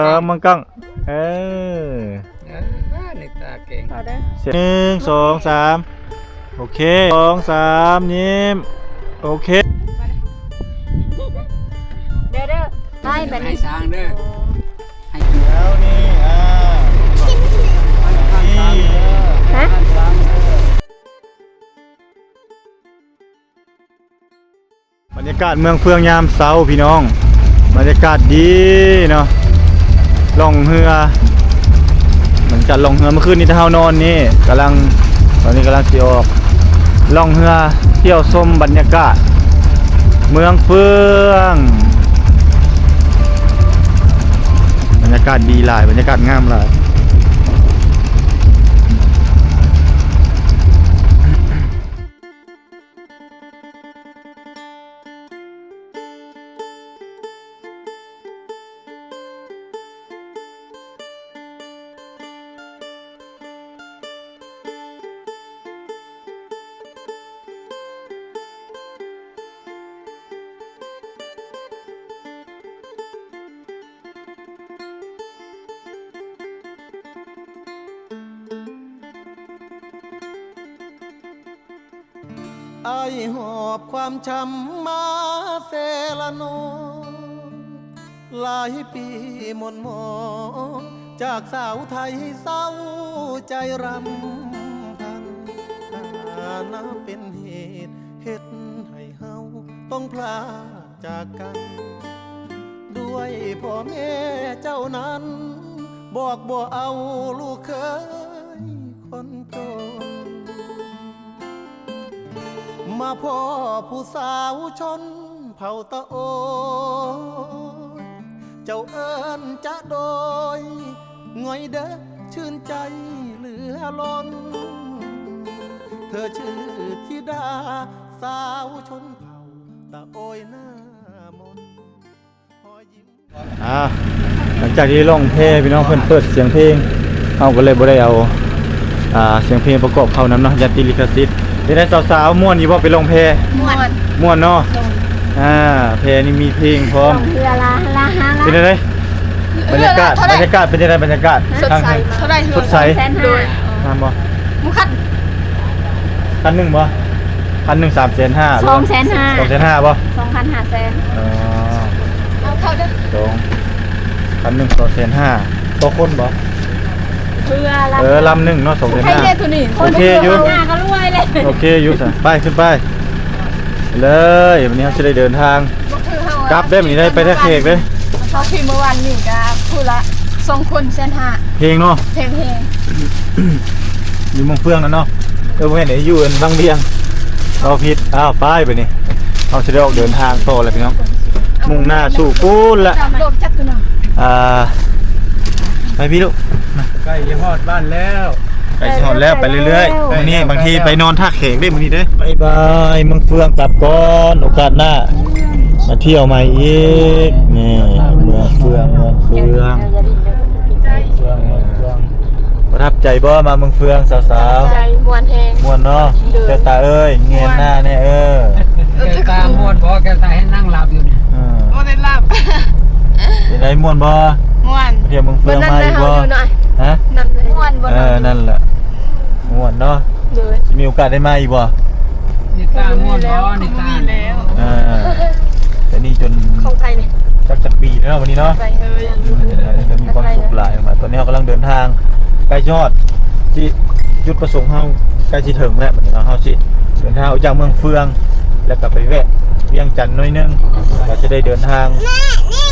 ເອີ ມອງກ້ອງ ເອີ ເອີ ນິຕາເກັ່ງ ເອົາເດີ ໜຶ່ງ ສອງ ສາມ ໂອເຄ ສອງ ສາມ ຍິ້ມ ໂອເຄ ເດີ ເດີ ໄປບັດນີ້ ໃຫ້ສ້າງເດີ ໃຫ້ແຖວນີ້ ອ່າ ຮະ? ບັນຍາກາດເມືອງເຟືອງຍາມເຊົ້າພີ່ນ້ອງ ບັນຍາກາດດີເນາະ ລ່ອງເຮືອ ຫຼັງຈາກລ່ອງເຮືອເມື່ອຄືນນີ້ ແຕ່ເຮົານອນນີ້ ກຳລັງ ຕອນນີ້ກຳລັງຊິອອກລ່ອງເຮືອ ທ່ຽວຊົມບັນຍາກາດເມືອງເຟືອງ ບັນຍາກາດດີຫຼາຍ ບັນຍາກາດງາມຫຼາຍ. ອ້າຍຫອບຄວາມຊ້ຳມາເຊລະໂນ ຫຼາຍປີໝົນໝອງ ຈາກສາວໄທເສົ້າໃຈຣຳພັນ ຖານະເປັນເຫດເຮັດໃຫ້ເຮົາຕ້ອງພລາກຈາກກັນ ດ້ວຍພໍ່ແມ່ເຈົ້ານັ້ນ ບອກບໍ່ເອົາລູກເຂີຍຄົນຈົນ ມາພໍ້ຜູ້ສາວຊົນເຜົ່າຕາໂອຍ ເຈົ້າເອີ້ນຈະໂດຍ ງ່ອຍເດີ ຊື່ນໃຈເຫຼືອລົ້ນ ເທີຊື່ທິດາສາວຊົນເຜົ່າຕາໂອຍໜ້າມົນ ອ່າ ຫຼັງຈາກທີ່ລ່ອງແພ ພີ່ນ້ອງເພິ່ນເປີດສຽງເພງ ເຮົາກໍເລີຍບໍ່ໄດ້ເອົາ ອ່າ ສຽງເພງປະກອບເຂົ້ານຳເນາະ ຢ້ານຕິດລິຂະສິດ. ເປັນໃດສາວໆ ມ່ວນຢູ່ບໍ່ ໄປລ່ອງແພ? ມ່ວນ ມ່ວນເນາະ. ອ່າ ແພນີ້ມີເພງພ້ອມ. ເປັນຈັ່ງໃດ ບັນຍາກາດ ບັນຍາກາດເປັນຈັ່ງໃດ? ບັນຍາກາດ ສົດໃສ ເທົ່າໃດ? ສົດໃສ ໂດຍ ງາມບໍ່? ໝູ່ຄັນ ຄັນໜຶ່ງບໍ່? ຄັນໜຶ່ງສາມແສນຫ້າ ສອງແສນຫ້າ ສອງແສນຫ້າບໍ່? ສອງພັນຫ້າແສນ ອໍ ເອົາເຂົ້າເດີ ສອງ ຄັນໜຶ່ງສອງແສນຫ້າ ຕໍ່ຄົນບໍ່? ເພື່ອລຳ ເອີ ລຳໜຶ່ງເນາະ ສອງແສນຫ້າ ໂອເຄຢູ່ ໂອເຄຢູ່ຊັ້ນ ໄປ ຂຶ້ນໄປ ເລີຍ ວັນນີ້ເຮົາຊິໄດ້ເດີນທາງ ກັບເດ້ ມື້ນີ້ໄດ້ໄປທ່າແຂກເດ້ ເຮົາຂີ່ເມື່ອວານນີ້ກະຜູ້ລະສອງຄົນແສນຫ້າ ແພງເນາະ ແພງໆ ຢູ່ເມືອງເຟືອງນັ້ນເນາະ ເອີ ບໍ່ແມ່ນເດ້ ຢູ່ອັນວັງວຽງ ເວົ້າຜິດ ອ້າວ ໄປບາດນີ້ ເຮົາຊິໄດ້ອອກເດີນທາງຕໍ່ແລ້ວພີ່ນ້ອງ ມຸ່ງໜ້າສູ່ພຸ້ນລະ ອ່າ ໄປພີ່ລູກ ໃກ້ຈະຮອດບ້ານແລ້ວ ໃກ້ຊິຮອດແລ້ວ ໄປເລື້ອຍໆ ມື້ນີ້ບາງທີໄປນອນທ່າແຂກເດ້ ມື້ນີ້ເດ້ ບາຍບາຍ ເມືອງເຟືອງກັບກ່ອນ ໂອກາດໜ້າມາທ່ຽວໃໝ່ອີກ ນີ້ ເມືອງເຟືອງ ເມືອງເຟືອງ ເມືອງເຟືອງ ເມືອງເຟືອງ ປະທັບໃຈບໍ່ ມາເມືອງເຟືອງ ສາວໆ? ປະທັບໃຈ ມ່ວນແຮງ ມ່ວນເນາະ ໂດຍ ແກ້ວຕາເອີຍ ແງນໜ້າແດ່ເອີ ເອີ ແກ້ວຕາມ່ວນບໍ່? ແກ້ວຕາເຫັນນັ່ງຫຼັບຢູ່ນີ້ ເອີ ບໍ່ໄດ້ຫຼັບ ເປັນໃດ ມ່ວນບໍ່? ມ່ວນ ໄປທ່ຽວເມືອງເຟືອງມາອີກບໍ່? ຮະ? ມ່ວນບໍ່? ເອີ ນັ້ນແຫຼະ ມ່ວນເນາະ ໂດຍ ຊິມີໂອກາດໄດ້ມາອີກບໍ່? ນິຕາມ່ວນບໍ່? ນິຕາ ເອີ ແຕ່ນີ້ຈົນ ຂອງໃຜນີ້? ຈັກ ຈັກປີແລ້ວເນາະ ວັນນີ້ເນາະ ໄປເອີຍ ອັນນີ້ກໍມີຄວາມສຸກຫຼາຍ ຕອນນີ້ເຮົາກຳລັງເດີນທາງ ໃກ້ຊິຮອດ ທີ່ຈຸດປະສົງເຮົາໃກ້ຊິເຖິງແລ້ວ ບັດນີ້ເນາະ ເຮົາຊິເດີນທາງອອກຈາກເມືອງເຟືອງ ແລ້ວກໍໄປແວະວຽງຈັນໜ້ອຍໜຶ່ງ ກໍຈະໄດ້ເດີນທາງ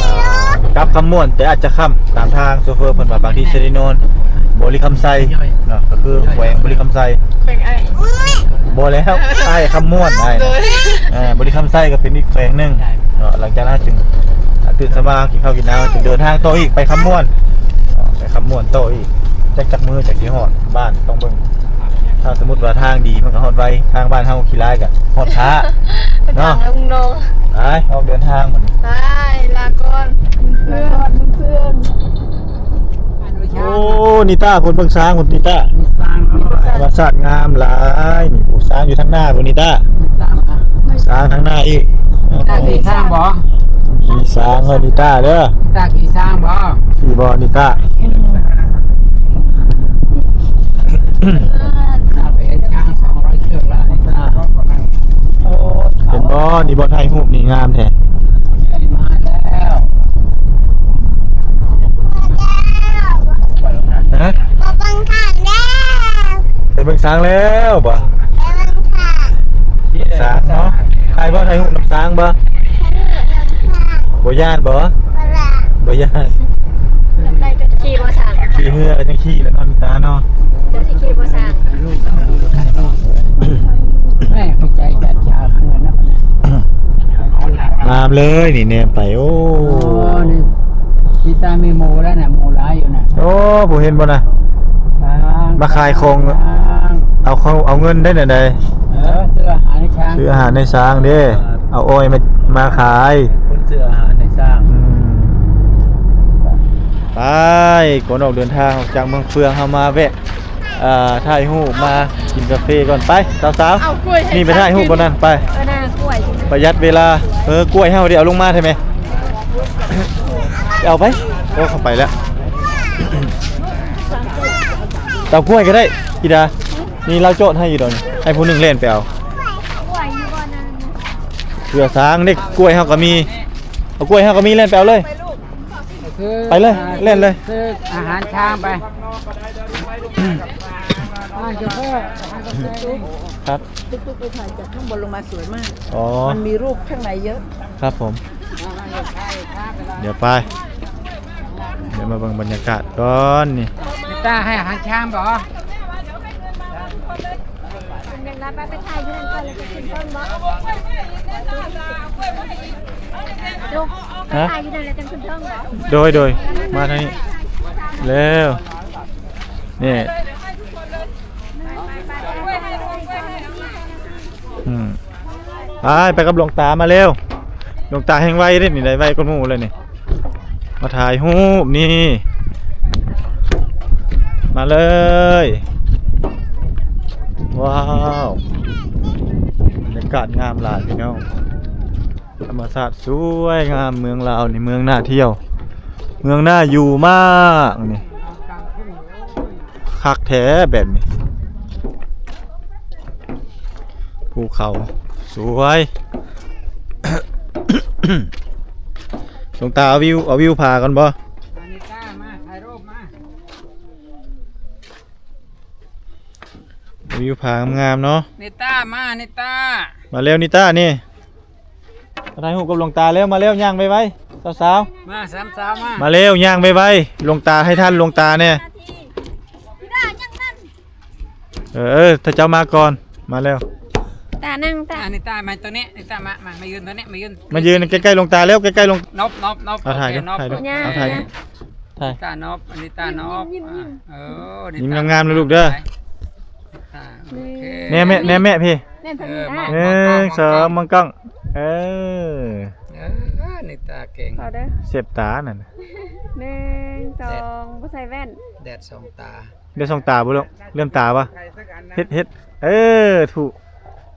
ອ່າ ກັບຄຳມ່ວນ ແຕ່ອາດຈະຄ່ຳຕາມທາງ ໂຊເຟີເພິ່ນວ່າບາງທີຊິໄດ້ນອນບໍລິຄຳໄຊເນາະ ກໍຄືແຂວງບໍລິຄຳໄຊ ແຂວງອ້າຍ ບໍ່ແລ້ວ ອ້າຍຄຳມ່ວນ ອ້າຍ ໂດຍ ເອີ ບໍລິຄຳໄຊກໍເປັນອີກແຂວງໜຶ່ງເນາະ ຫຼັງຈາກນັ້ນຈຶ່ງ ອ່າ ຕື່ນສະຫວ່າງ ກິນເຂົ້າກິນນ້ຳ ຈຶ່ງເດີນທາງຕໍ່ອີກໄປຄຳມ່ວນ ໄປຄຳມ່ວນຕໍ່ອີກ ຈັກ ຈັກມື້ຈັ່ງຊິຮອດບ້ານ ຕ້ອງເບິ່ງ ຖ້າສົມມຸດວ່າທາງດີມັນກໍຮອດໄວ ທາງບ້ານເຮົາຂີ້ລ້າຍກໍຮອດຊ້າເນາະ ໄປ ອອກເດີນທາງບັດນີ້ ໄປ ລາກ່ອນ ເພື່ອນ ເພື່ອນ. ໂອ້ ນິຕາ ເພິ່ນເບິ່ງຊ້າງ ເພິ່ນ ນິຕາ ທຳມະຊາດງາມຫຼາຍ ນີ້ ໂອ້ ຊ້າງຢູ່ທາງໜ້າພຸ້ນ ນິຕາ ຊ້າງທາງໜ້າອີກ ນິຕາຂີ່ຊ້າງບໍ່? ຂີ່ຊ້າງເດີ ນິຕາເດີ ນິຕາຂີ່ຊ້າງບໍ່? ນີ້ບໍ່ນິຕາ? ເຫັນບໍ່? ນີ້ບໍ່ ຖ່າຍຮູບນີ້ງາມແທ້. ຮະ? ໄປເບິ່ງຊ້າງແລ້ວບໍ່? ຊ້າງເນາະ. ຖ່າຍບໍ່? ຖ່າຍຮູບນຳຊ້າງບໍ່? ບໍ່ຢ້ານບໍ່? ບໍ່ຢ້ານ. ຂີ່ບໍ່ຊ້າງ? ຂີ່ເຮືອກໍຍັງຂີ່ແລ້ວເນາະ ຕາເນາະ. ເຈົ້າຊິຂີ່ບໍ່ຊ້າງ? ແມ່ເຂົ້າໃຈຈັດຢາເພື່ອນນະ. ງາມເລີຍນີ້ ແນມໄປ. ໂອ້ ນີ້ ທີ່ຕາມີໝູ່ແລ້ວນະ ໝູ່ຫຼາຍຢູ່ນະ. ໂອ້ ຜູ້ເຫັນບໍ່ນະ? ມາຂາຍຂອງ ເອົາເຂົາ ເອົາເງິນໄດ້ແນວໃດ? ເອີ ຊື້ອາຫານໃຫ້ຊ້າງ ຊື້ອາຫານໃຫ້ຊ້າງເດ້. ເອົາອ້ອຍມາ ມາຂາຍ ຄົນຊື້ອາຫານໃຫ້ຊ້າງ. ອືມ ໄປ ກ່ອນອອກເດີນທາງອອກຈາກເມືອງເຟືອງ ເຮົາມາແວະ ເອີ ຖ່າຍຮູບ ມາກິນກາເຟກ່ອນ. ໄປ ສາວໆ ນີ້ໄປຖ່າຍຮູບບ່ອນນັ້ນໄປ. ເອີ ນະ ກ້ວຍ ປະຢັດເວລາ. ເອີ ກ້ວຍເຮົາເດ ເອົາລົງມາແທ້ແມ. ເອົາໄປ. ໂອ້ ເຂົ້າໄປແລ້ວ. ເອົາກ້ວຍກໍໄດ້ ທິດາ. ນີ້ລາວຈອດໃຫ້ຢູ່ດອກນີ້ ໃຫ້ຜູ້ໜຶ່ງແລ່ນໄປເອົາ. ເພື່ອຊ້າງເດ້ ກ້ວຍເຮົາກໍມີ. ເອົາກ້ວຍເຮົາກໍມີ ແລ່ນໄປເອົາເລີຍ. ໄປເລີຍ ແລ່ນເລີຍ. ຊື້ອາຫານຊ້າງໄປ. ຮ້ານກາເຟ ຮ້ານກາເຟນີ້. ຄັບ ລຸກໆ ໄປຖ່າຍຈາກຂ້າງບົນລົງມາ ສວຍມາກ. ອໍ ມັນມີຮູບຂ້າງໃນເຍອະ. ຄັບຜົມ. ດຽວໄປ ດຽວມາເບິ່ງບັນຍາກາດກ່ອນນີ້. ຕາໃຫ້ອາຫານຊ້າງບໍ່? ຍັງລັດວ່າໄປຖ່າຍຢູ່ນັ້ນກ່ອນ ແລ້ວຈະຂຶ້ນເທິງບໍ່? ລູກ ໄປ ຮະ? ຖ່າຍຢູ່ນັ້ນແລ້ວຈັ່ງຂຶ້ນເທິງບໍ່? ໂດຍ ໂດຍ ມາທາງນີ້ແລ້ວ ນີ້. ອືມ ໄປ ໄປກັບຫຼວງຕາມາແລ້ວ. ຫຼວງຕາແຮ່ງໄວເດ້ນີ້ ໄດ້ໄວກວ່າໝູ່ເລີຍນີ້. ມາຖ່າຍຮູບນີ້ ມາເລີຍ. ວ້າວ ບັນຍາກາດງາມຫຼາຍພີ່ນ້ອງ. ທຳມະຊາດສວຍງາມ ເມືອງລາວນີ້ ເມືອງໜ້າທ່ຽວ ເມືອງໜ້າຢູ່ມາກນີ້. ຄັກແທ້ແບບນີ້ ພູເຂົາສວຍ. ຫຼວງຕາເອົາວິວ ເອົາວິວຜາກ່ອນບໍ່? ອານິຕາ ມາຖ່າຍຮູບມາ. ວິວຜາງາມໆເນາະ. ນິຕາ ມາ ນິຕາ ມາແລ້ວ ນິຕານີ້. ມາຖ່າຍຮູບກັບຫຼວງຕາແລ້ວ ມາແລ້ວ ຍ່າງໄວໆ ສາວໆ ມາ ສາມສາວມາ ມາແລ້ວ ຍ່າງໄວໆ. ຫຼວງຕາ ໃຫ້ທ່ານຫຼວງຕາແດ່. ເອີ ເອີ ຖ້າເຈົ້າມາກ່ອນ ມາແລ້ວ. ຕານັ່ງ ຕາ ອາ ນິຕາ ມາຕົວນີ້ ນິຕາ ມາ ມາ ມາຢືນຕົວນີ້ ມາຢືນ ມາຢືນໃກ້ໆຫຼວງຕາແລ້ວ ໃກ້ໆຫຼວງ ນົບ ນົບ ນົບ. ເອົາຖ່າຍ ໂອເຄ ຖ່າຍ ຖ່າຍ ເອົາຖ່າຍ ຖ່າຍ. ນິຕາ ນົບ ນິຕາ ນົບ. ເອີ ຍິ້ມງາມໆນະລູກເດີ. ໂອເຄ ແນມແມ່ ແນມແມ່ພີ່ ແນມທາງນີ້ ເອີ ມອງ ເອີ ມອງກ້ອງ ມອງກ້ອງ ເອີ ເອີ ນິຕາເກັ່ງ ເອົາເດີ ເສບຕານັ້ນ. ໜຶ່ງ ສອງ ບໍ່ໃສ່ແວ່ນ ແດດສ່ອງຕາ ແດດສ່ອງຕາບໍ່ລູກ ເຫຼື້ອມຕາບໍ່? ເຮັດ ເຮັດ ເອີ ຖືກ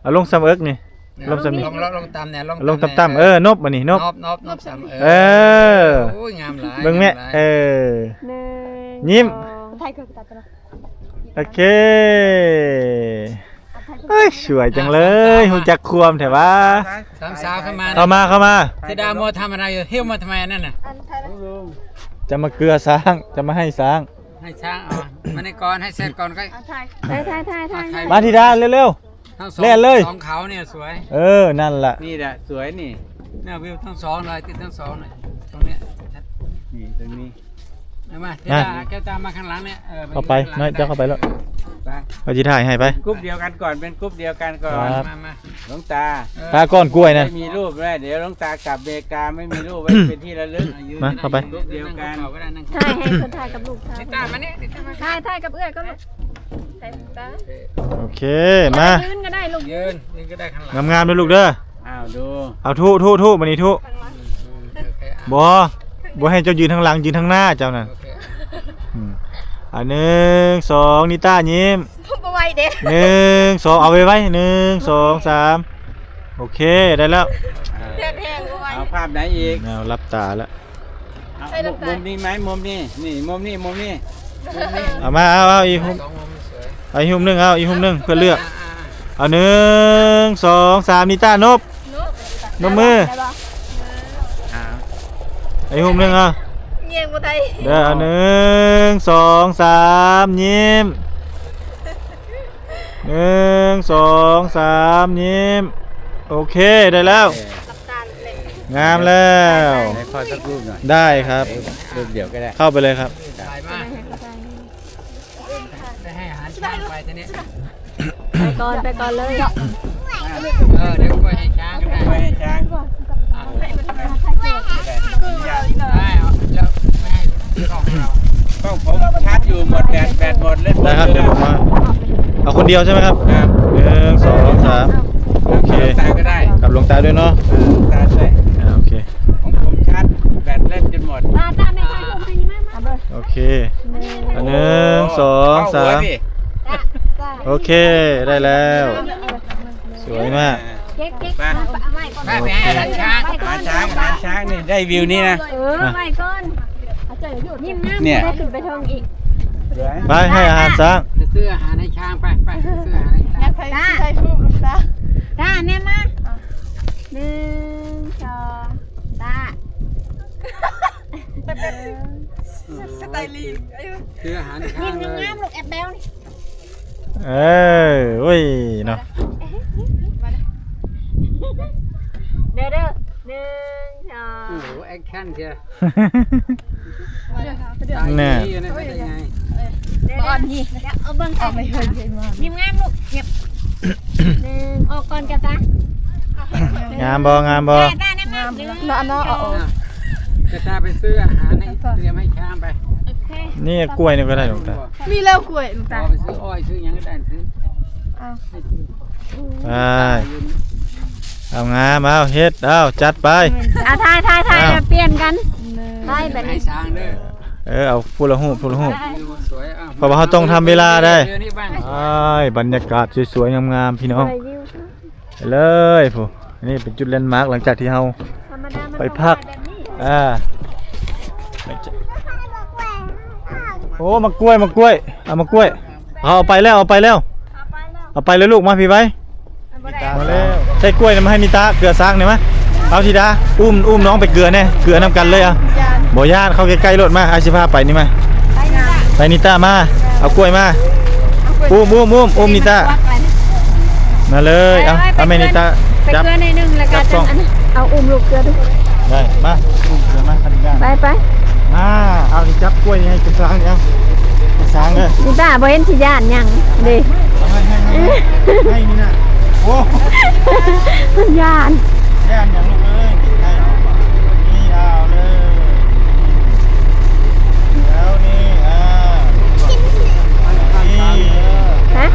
ເອົາລົງຊ່ຳເອິກນີ້ ເອີ ລົງຊ່ຳນີ້ ລົງ ລົງຕ່ຳແດ່ ລົງຕ່ຳ ເອີ ນົບ ອັນນີ້ນົບ ນົບ ນົບ ນົບ ເອີ ໂອ້ຍ ງາມຫຼາຍ ເບິ່ງແມ່ ງາມຫຼາຍ ເອີ ໜຶ່ງ ຍິ້ມ ສອງ ໂອເຄ ເອີຍ ສວຍຈັງເລີຍ ຮູ້ຈັກຄວາມແທ້ຫວາ. ສາມສາວເຂົ້າມາ ເຂົ້າມາ ເຂົ້າມາ. ເສຍດາຍ ມັວທຳອະໄລຢູ່ ຫິ້ວມາທຳໄມອັນນັ້ນນະ? ຈະມາເກືອຊ້າງ ຈະມາໃຫ້ຊ້າງ ໃຫ້ຊ້າງ ເອົາມານີ້ກ່ອນ ໃຫ້ເສັດກ່ອນ ຄ່ອຍ ຖ່າຍ ຖ່າຍ ຖ່າຍ ມາທິດາ ເລັວໆ ທັງສອງ ແລ່ນເລີຍ ສອງເຂົານີ້ສວຍ ເອີ ນັ້ນລະ ນີ້ແຫຼະສວຍນີ້ ແນວວິວທັງສອງເລີຍ ຕິດທັງສອງເລີຍ ຕົງນີ້ ນີ້ຕົງນີ້. ເອົາມາ ມາ ເຈົ້າຕາມມາຂ້າງຫຼັງນີ້ ເອີ ເຂົ້າໄປ ມາ ນ້ອຍ ເຈົ້າເຂົ້າໄປໂລດ ໄປ ຂ້ອຍຊິຖ່າຍໃຫ້ໄປ ເປັນກຸ່ມດຽວກັນກ່ອນ ເປັນກຸ່ມດຽວກັນກ່ອນ ມາ ມາ ຫຼວງຕາ ເອີ ພາກ່ອນກ້ວຍນະ ໄດ້ມີຮູບແລ້ວ ດຽວຫຼວງຕາກັບອາເມລິກາ ໄມ່ມີຮູບໄວ້ເປັນທີ່ລະລຶກ ມາ ເຂົ້າໄປ ກຸ່ມດຽວກັນ ຖ່າຍໃຫ້ຄົນຖ່າຍກັບລູກ ຕາມມານີ້ ຕາມມາ ຖ່າຍ ຖ່າຍກັບເອື້ອຍກ່ອນລູກ ຖ່າຍຕາ ໂອເຄ ມາ ຢືນກໍໄດ້ລູກ ຢືນ ຢືນກໍໄດ້ ຂ້າງຫຼັງ ງາມໆເດີລູກເດີ ອ້າວ ດູ ເອົາທຸ ທຸ ທຸ ບາດນີ້ທຸ ບໍ່ ບໍ່ໃຫ້ເຈົ້າຢືນທາງຫຼັງ ຢືນທາງໜ້າເຈົ້ານັ້ນ ອືມ ອ່າ ໜຶ່ງ ສອງ ນິຕາຍິ້ມ ບໍ່ໄຫວເດ້ ໜຶ່ງ ສອງ ເອົາໄວໆ ໜຶ່ງ ສອງ ສາມ ໂອເຄ ໄດ້ແລ້ວ ເອົາພາບໃດອີກ ແນວຫຼັບຕາແລ້ວ ໃສ່ນ້ຳຕານ ມຸມນີ້ໄໝ? ມຸມນີ້ ນີ້ ມຸມນີ້ ມຸມນີ້ ມຸມນີ້ ເອົາມາ ເອົາ ເອົາອີກຮູບ ເອົາອີກຮູບໜຶ່ງ ເອົາອີກຮູບໜຶ່ງ ເພື່ອເລືອກ ອ່າໆໆ ເອົາ ໜຶ່ງ ສອງ ສາມ ນິຕາ ນົບ ນົບມື ອ່າ ອີກຮູບໜຶ່ງ ເອົາ ຍິ້ມບໍ່ໄດ້ ເດີ ເອົາ ໜຶ່ງ ສອງ ສາມ ຍິ້ມ ໜຶ່ງ ສອງ ສາມ ຍິ້ມ ໂອເຄ ໄດ້ແລ້ວ ໂອເຄ ງາມແລ້ວ ໃຫ້ຂໍສັກຮູບໜ່ອຍ ໄດ້ຄັບ ຮູບດຽວກໍໄດ້ ເຂົ້າໄປເລີຍຄັບ ຖ່າຍມາ ໄດ້ໃຫ້ອາຫານຊ້າງໄປທີນີ້ ໄປກ່ອນ ໄປກ່ອນເລີຍ ເອີ ດຽວກ້ວຍໃຫ້ຊ້າງກໍໄດ້ ກ້ວຍໃຫ້ຊ້າງ ອ່າ ໄດ້ ເອົາ ແລ້ວໄປໃຫ້ກ້ອງເຮົາ ກ້ອງຜົມຊາດຢູ່ ໝົດແບດ ແບດໝົດເລີຍ ໄດ້ຄັບ ດຽວມາ ເອົາຄົນດຽວໃຊ່ໄໝຄັບ? ຄັບ ໜຶ່ງ ສອງ ສາມ ໂອເຄ ຕາກໍໄດ້ ກັບຫຼວງຕາດ້ວຍເນາະ ເອີ ຕາດ້ວຍ ອ່າ ໂອເຄ ຂອງຜົມຊາດແບດເລີຍຈົນໝົດ ຕາ ຕາ ແມ່ໃສ່ຜົມໃຫ້ນີ້ມາ ມາ ໂອເຄ ໜຶ່ງ ສອງ ສາມ ໂອເຄ ໄດ້ແລ້ວ ສວຍມາກ ເກັບ ເກັບ ໄປ ເອົາໄວ້ກ່ອນ ໄປ ໄປໃຫ້ອາຫານຊ້າງ ອາຫານຊ້າງ ອາຫານຊ້າງນີ້ ໄດ້ວິວນີ້ນະ ເອີ ໄວ້ກ່ອນ ຍິ້ມງາມ ນີ້ ໄດ້ຂຶ້ນໄປເທິງອີກ ໄປໃຫ້ອາຫານຊ້າງ ໄປຊື້ອາຫານໃຫ້ຊ້າງ ໄປ ໄປ ໄປຊື້ອາຫານໃຫ້ຊ້າງ ຕາ ຕາ ແນມມາ ໜຶ່ງ ສອງ ຕາ ສະໄຕລີງ ຄືອາຫານ ຍິ້ມງາມໆ ລູກ ແອັບແບວນີ້ ເອີ ໂອ້ຍເນາະ ເດີ ເດີ ໜຶ່ງ ສອງ ໂອ້ໂຫ ແອັກຊັນເທື່ອ ແນ່ ຕາດີຢູ່ນະ ເປັນໄງ ບໍ່ອ່ອນນີ້ ເອົາເບິ່ງ ອອກໄປເຮີຍເຮີຍມາ ຍິ້ມງາມລູກ ຍິ້ມ ໜຶ່ງ ອອກກ່ອນ ກະຕາ ງາມບໍ່ ງາມບໍ່ ກະຕາ ແນມມາ ງາມ ເນາະ ເນາະ ເອົາອອກ ກະຕາໄປຊື້ອາຫານໃຫ້ ຕຽມໃຫ້ຊ້າງໄປ ໂອເຄ ນີ້ກ້ວຍນີ້ກໍໄດ້ຫຼວງຕາ ມີແລ້ວກ້ວຍຫຼວງຕາ ເອົາໄປຊື້ອ້ອຍຊື້ຫຍັງກໍໄດ້ ຊື້ ເອົາ ໄປ ເອົາງາມ ເອົາເຮັດ ເອົາຈັດໄປ ເອົາຖ່າຍ ຖ່າຍ ຖ່າຍ ເອົາ ແລ້ວປ່ຽນກັນ ໄປບັດນີ້ ເອີ ເອົາຜູ້ລະຮູບ ຜູ້ລະຮູບ ສວຍ ເອົາ ເພາະວ່າເຮົາຕ້ອງທຳເວລາໄດ໋ ເດີ ນີ້ບັງ ອ້າຍ ບັນຍາກາດສວຍໆ ງາມໆ ພີ່ນ້ອງ ໄປເລີຍພຸ້ນ ນີ້ເປັນຈຸດແລນມາກ ຫຼັງຈາກທີ່ເຮົາໄປພັກ ອ່າ ໂອ້ ໝາກກ້ວຍ ໝາກກ້ວຍ ເອົາໝາກກ້ວຍ ເອົາ ເອົາໄປແລ້ວ ເອົາໄປແລ້ວ ເອົາໄປແລ້ວ ເອົາໄປເລີຍລູກ ມາພີ້ໄປ ມາແລ້ວ ໃສ່ກ້ວຍນຳມາໃຫ້ນິຕາ ເກືອຊ້າງນີ້ມາ ເອົາທິດາ ອຸ້ມ ອຸ້ມນ້ອງໄປເກືອແດ່ ເກືອນຳກັນເລີຍ ເອົາ ບໍ່ຢ້ານ ເຂົ້າໃກ້ໆໂລດ ມາ ອ້າຍຊິພາໄປນີ້ມາ ໄປນິຕາມາ ເອົາກ້ວຍມາ ອຸ້ມ ອຸ້ມ ອຸ້ມ ອຸ້ມນິຕາ ມາເລີຍ ເອົາ ເອົາແມ່ນິຕາ ໄປເກືອໜ້ອຍໜຶ່ງ ແລ້ວກໍຈັບກ້ອງ ເອົາອຸ້ມລູກເກືອດູ ໄດ້ ມາ ອຸ້ມເກືອມາ ໄປ ໄປ ມາ ເອົາ ຈັບກ້ວຍໃຫ້ກິນຊ້າງ ເອົາ ກິນຊ້າງເດີ ນິຕາບໍ່ເຫັນຊິຢ້ານຫຍັງເດ້ ໃຫ້ ໃຫ້ ໃຫ້ນີ້ນະ ໂອ້ ຢ້ານ ຢ້ານຫຍັງລູກເອີຍ ໃຫ້ເອົາ ນີ້ເອົາເລີຍ ແລ້ວນີ້ ອ່າ ນີ້ ຮະ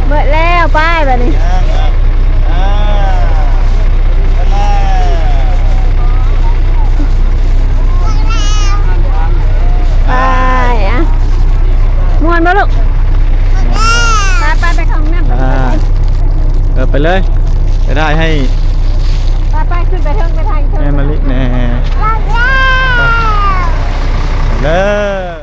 ເບິດແລ້ວ ໄປບາດນີ້ ໄປ ອ່ະ ມ່ວນບໍ່ລູກ? ໄປ ໄປ ໄປເຂົ້າຫ້ອງນ້ຳ ອ່າ ເອີ ໄປເລີຍ ໄປຖ່າຍໃຫ້ ໄປ ໄປ ຂຶ້ນໄປເທິງ ໄປຖ່າຍເທິງ ແມ່ມະລິແດ່ ເລີຍ.